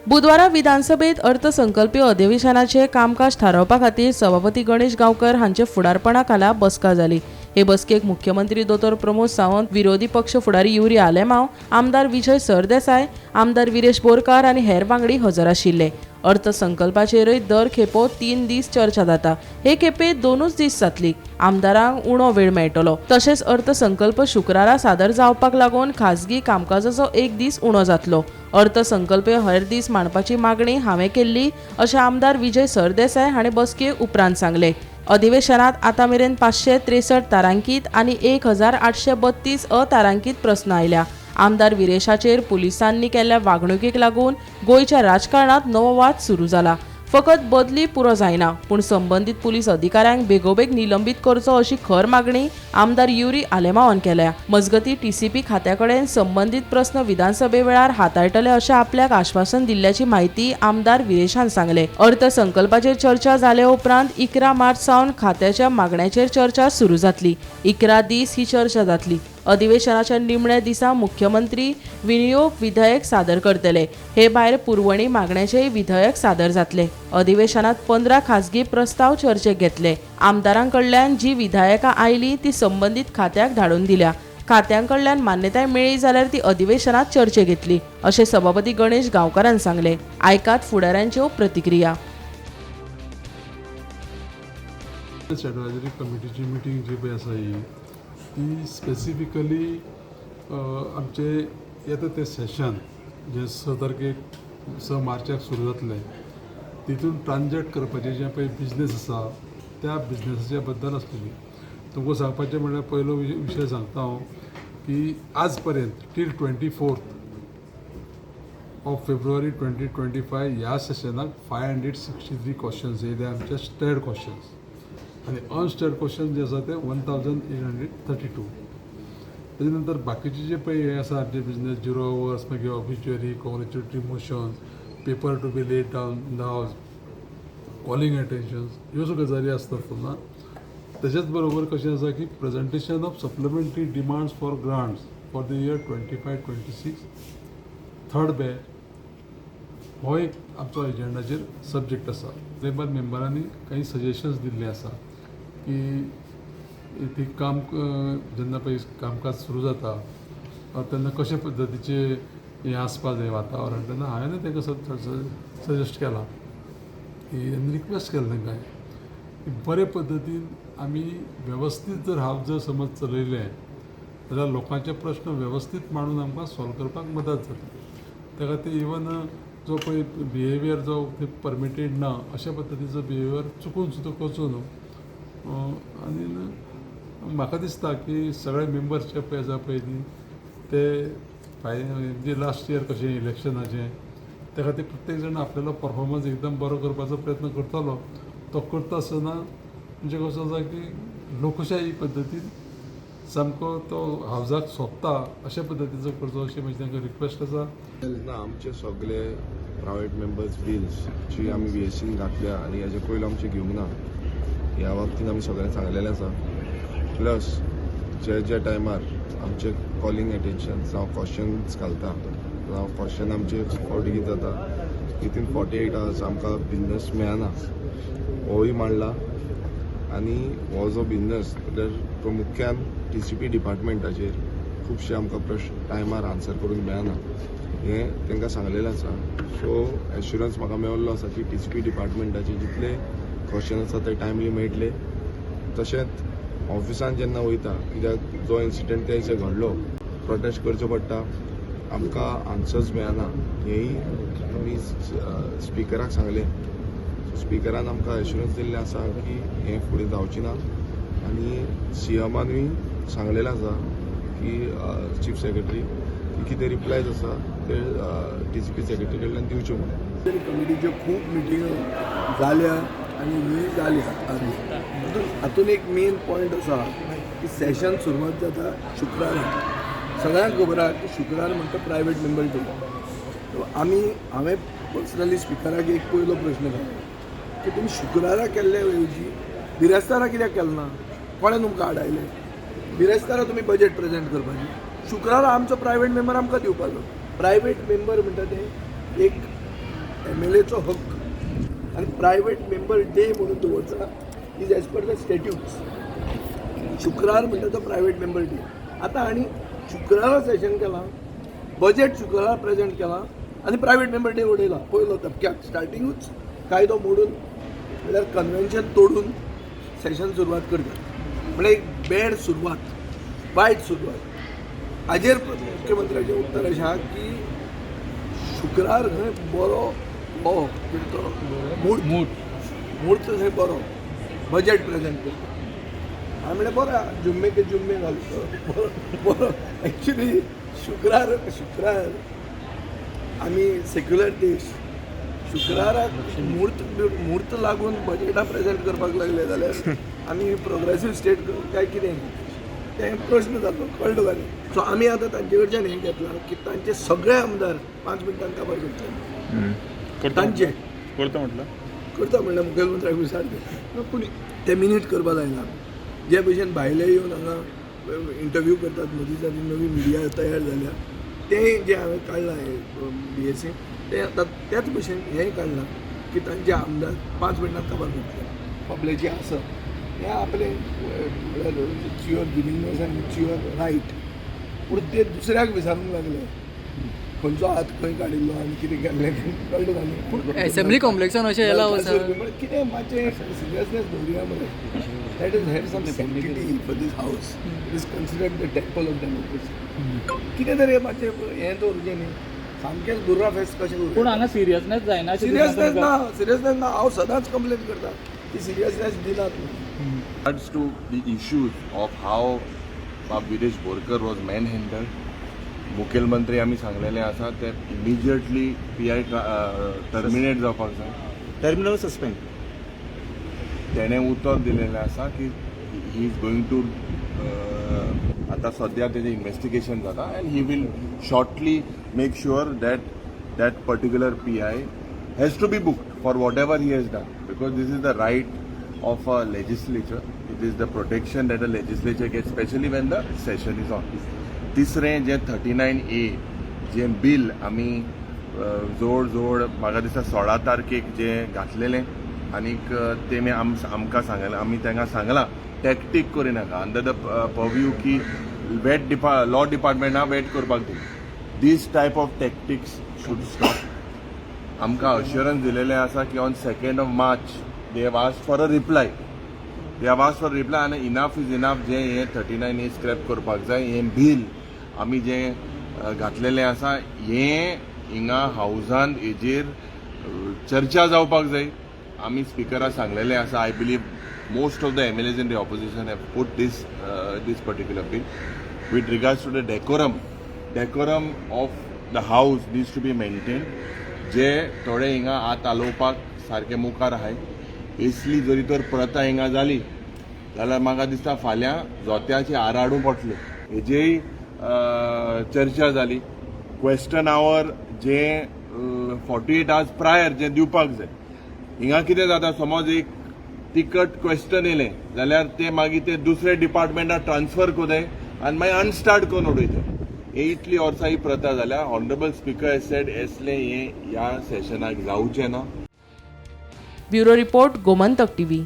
बुधवारा विधानसभेत अर्थसंकल्पीय अधिवेशनाचे कामकाज थारावपा खातीर सभापती गणेश गांवकर हांचे फुडारपणा खाला बसका जाली. हे बसकेक मुख्यमंत्री दोतोर प्रमोद सावंत, विरोधी पक्ष फुडारी युरी आलेमाव, आमदार विजय सरदेसाय, आमदार विरेश बोरकार आनी हेर वांगडी हजर आशिल्ले. अर्थसंकल्पाचेरय दर खेपो 3 दीस चर्चा जाता. हे खेपे 2 दीस जातली. आमदारांक उणो वेळ मेळटलो. तशेंच अर्थसंकल्प शुक्रारा सादर जावपाक लागून खासगी कामकाजाचो 1 दीस उणो जातलो. अर्थसंकल्प हेर दीस मांडपाची मागणी हांवें केल्ली अशें आमदार विजय सरदेसाय हांणी बसके उपरांत सांगलें. अधिवेशनात आतां मेरेन 563 तारांकीत आनी 1832 अतारांकीत प्रस्न आयल्या. आमदार विरेशाचेर पुलिसांनी केल्ल्या वागणुकीक लागून गोंयच्या राजकारणात नवो वाद सुरू जाला. फकत बदली पुरो जायना, पूण संबंदीत पुलीस अधिकाऱ्यांक बेगोबेग निलंबीत करचो अशी खर मागणी आमदार युरी आलेमावान केल्या. मजगतीं टीसीपी खात्या कडेन संबंदीत प्रस्न विधानसभे वेळार हाताळटले अशें आपल्याक आश्वासन दिल्ल्याची माहिती आमदार विरेशान सांगले. अर्थसंकल्पाचेर चर्चा जाले उपरांत 11 मार्च सावन खात्याच्या मागण्याचेर चर्चा सुरू जातली. 11 दीस ही चर्चा जातली. अधिवेशनाच्या निमण्या दिसा मुख्यमंत्री विनियोग विधेयक सादर करतले. हे भायर पुरवणी मागण्याचेय विधेयक सादर जातले. अधिवेशनात 15 खासगी प्रस्ताव चर्चेक घेतले. आमदारांकडल्यान जी विधेयकां आयली ती संबंदीत खात्याक धाडून दिल्या. खात्यांकडल्यान मान्यताय मेळ्ळी जाल्यार ती अधिवेशनात चर्चेक घेतली अशें सभापती गणेश गांवकारान सांगले. आयकात फुडाऱ्यांच्यो प्रतिक्रिया. एडवायजरी कमिटीची मिटींग जी पळय आसा ही ती स्पेसिफिकली आमचे येता तें सेशन जें 6 तारखेक 6 मार्चाक सुरू जातलें तितून ट्रान्जॅक्ट करपाचें जें पळय बिजनेस आसा त्या बिजनेसाच्या बद्दल आसलेली. तुमकां सांगपाचें म्हणल्यार पयलो विशय सांगता हांव की आज पर्यंत टील 24 ऑफ फेब्रुवारी 2025 ह्या सेशनाक 563 क्वेश्चन्स येयले आमचे स्टेड क्वेश्चन्स आनी अनस्टेड क्वेश्चन जे आसा ते 1832. तेजे नंतर बाकीचे जे पळय हे आसा आमचे बिजनेस 0 अवर्स, मागीर obituary, congratulatory motions, paper to be laid down in the house, calling attentions, ह्यो सगळ्यो गजाली आसतात तेन्ना. तेजेच बरोबर कशें आसा की presentation of supplementary demands for grants for the year 25-26 third batch हो एक आमचो एजेंडाचेर सब्जेक्ट आसा. ते बाद मेंबरांनी काही सजेशन्स दिल्ले आसा की ती काम जेन्ना पळय कामकाज सुरू जाता तेन्ना कशे पद्दतीचें हें आसपा जाय वातावरण, तेन्ना हांवें तांकां सजेस्ट केलां की आनी रिक्वेस्ट केलें तांकां की बरे पद्दतीन आमी वेवस्थीत जर हावज जर समज चलयलें जाल्यार लोकांचे प्रश्न वेवस्थीत मांडून आमकां सॉल्व करपाक मदत जातली. त्या खातीर इवन जो पळय बिहेवियर जो परमिटेड ना अशा पद्दतीचो बिहेवियर चुकून सुद्दां करचो न्हू. आनी म्हाका दिसता की सगळे मेंबर्स जे पळय आसा पळय न्ही ते म्हणजे लास्ट इयर कशें इलेक्शनाचें त्या खातीर प्रत्येक जाण आपल्यालो परफॉर्मन्स एकदम बरो करपाचो प्रयत्न करतलो. तो करता आसतना म्हणजे कसो आसा की लोकशाही पद्दतीन सामको तो हावजाक सोबता अशा पद्दतीचो करचो अशें म्हजी तांकां रिक्वेस्ट आसा. ना, आमचे सगळे प्रायवेट मेंबर्स बिल्स जी आमी VSCन घातल्या आनी हेजे पयलू आमचे घेवंक ना ह्या बाबतीन आमी सगळ्यांक सांगलेलें आसा. प्लस जे जे टायमार आमचे कॉलिंग एटेन्शन जावं क्वेश्चन्स घालता जावं क्वेश्चन आमचे फावटी कितें जाता विथीन 48 आवर्स आमकां बिजनस मेळना होय मांडला. आनी हो जो बिजनस म्हणल्यार प्रामुख्यान TCP डिपार्टमेंटाचेर खुबशे आमकां प्रश्न टायमार आन्सर करून मेळना हें तांकां सांगलेलें आसा. सो एश्युरन्स म्हाका मेळिल्लो आसा की TCP डिपार्टमेंटाचे जितले क्वेश्चन आसा ते टायमली मेळटले. तशेंच ऑफिसान जेन्ना वयता कित्याक जो इन्सिडंट त्या दिसा घडलो प्रोटेस्ट करचो पडटा, आमकां आन्सर्स मेळना हेंय आमी स्पिकराक सांगलें. स्पिकरान आमकां एश्युरन्स दिल्लें आसा की हें फुडें जावचें ना आनी CMानूय सांगलेलें आसा की चीफ सेक्रेटरी की कितें रिप्लायज आसा ते TCP secretary कडल्यान दिवच्यो म्हणून. कमिटीच्यो खूब मिटिंगो जाल्या आनी ही जाल्या. हातून एक मेन पॉयंट आसा की सेशन सुरवात जाता शुक्रारा. सगळ्यांक खबर आसा की शुक्रार म्हणटा प्रायवेट मेंबर डे. आमी हांवें पर्सनली स्पिकराक एक पयलो प्रश्न घालो की तुमी शुक्रारा केल्ले ऐवजी बिरेस्तारा कित्याक केलें ना, कोणें तुमकां आडायलें? बिरेस्तारा तुमी बजेट प्रेजेंट करपाचें, शुक्रारा आमचो प्रायवेट मेंबर आमकां दिवपाचो. प्रायवेट मेंबर म्हणटा ते एक एमएलएचो हक्क आनी प्रायवेट मेंबर डे म्हणून दवरचा is as per the statutes. शुक्रार म्हणटा तो प्रायवेट मेंबर डे. आतां आनी शुक्रारा सेशन केलां, बजेट शुक्रारा प्रेजेंट केलां आनी प्रायवेट मेंबर डे उडयला पयलो धपक्याक. स्टार्टिंगूच कायदो मोडून, म्हणल्यार कन्वेन्शन तोडून सेशन सुरवात करतात, म्हणल्यार एक बॅड सुरवात, वायट सुरवात. हाजेर मुख्यमंत्र्याचें उत्तर अशें आहा की शुक्रार खंय बरो हो कितें तो म्हूर्त, म्हूर्त खंय बरो बजेट प्रेजेंट करता. हांवें म्हणलें बरें आहा, जुम्मे के जुम्मे घालतो बरो बरो. एक्चुली शुक्रार, शुक्रार आमी सेक्युलर देश, शुक्राराक म्हूर्त म्हूर्त लागून बजेटां प्रेजेंट करपाक लागले जाल्यार आमी प्रोग्रेसीव स्टेट काय कितें, तें प्रश्न जालो, कळ्ळें तुका न्ही. सो आमी आतां तांचे कडच्यान हें घेतलां की तांचे सगळे आमदार 5 मिनटान काबार करतले तांचे. करता म्हटलं. करता म्हणल्यार मुखेलमंत्र्याक विचारते, पूण ते मिनीट करपा जायना. जे भशेन भायले येवन हांगा इंटरव्यू करतात, मदींच आनी नवी मिडिया तयार जाल्या, तें जें हांवें काडलां बीएससी, तें आतां त्याच भशेन हेंय काडलां की तांचे आमदार 5 मिनटां काबार करतले आपलें आसा हें आपलें, म्हणल्यार it's your willingness आनी it's your right. पूण ते दुसऱ्याक विचारूंक लागले खंयचो हात खंय काडिल्लो आनी कितें केल्लें, कळ्ळें तुका न्ही. असेंब्ली कॉम्प्लेक्सान अशें येला वचून कितें मातशें सिरियसनेस दवरुया मरे. That is have some sanctity for this house. It is considered the temple of democracy. कितें तरी मातशें हें दवरुचें न्ही, सामकेंच बुर्रा फेस्त कशें पूण करूं. हांगा सिरियसनेस जायना. सिरियसनेस ना, सिरियसनेस ना. हांव सदांच कंप्लेन करता की सिरियसनेस दिनात म्हणून. Regards to the issues of how Bab Viresh Borkar was manhandled, मुखेलमंत्री आमी सांगलेले आसा ते इमिजिएटली पीआय टर्मिनेट जावपाक जाय. Terminal suspend. तेणें उतर दिलेलें आसा की he is going to, आतां सद्या तेजें इन्वेस्टिगेशन जाता and he will shortly make sure that that particular PI has to be booked for whatever he has done, because this is the right of a legislature. It is the protection that a legislature gets, especially when the session is on. तिसरें जें 39A जें bill आमी जोड जोड म्हाका दिसता 16 तारखेक जें घातलेलें आनीक तेमी आमकां सांगलें, आमी तांकां सांगलां टॅक्टीक करिनाका अंडर the purview की वेट डिपा लॉ डिपार्टमेंटा वेट करपाक दी. This type of tactics should stop. आमकां अश्युरन्स दिलेलें आसा की on 2nd of March they have asked for a reply. They have asked for reply आनी इनाफ is enough. जें हें 39A scrap करपाक जाय. हें बील आमी जें घातलेलें आसा हें हिंगा हावजान हेजेर चर्चा जावपाक जाय. आमी स्पिकराक सांगलेलें आसा. I believe most of the MLAs in the opposition have put this particular bill. With regards to the decorum of the house needs to be maintained. जे थोडे हिंगा हात हालोवपाक सारके मुखार आहाय, असली जरी तर प्रथा हिंगा जाली जाल्यार म्हाका दिसता फाल्यां जोत्याचे आराडू पडटले. हेजेय चर्चा जाली. क्वेश्चन आवर जे 48 आवर्स प्रायर जे दिवपाक जाय, हिंगा कितें जाता, समज एक तिकट क्वेश्चन येयलें जाल्यार ते मागीर ते दुसरे डिपार्टमेंटाक ट्रान्सफर करताय आनी मागीर अनस्टार्ट करून उडयता. हे इतली वर्सां ही प्रथा जाल्या. ऑनरेबल स्पीकर सेड असलें हें ह्या सेशनाक जावचें ना. Bureau report, Gomantak TV.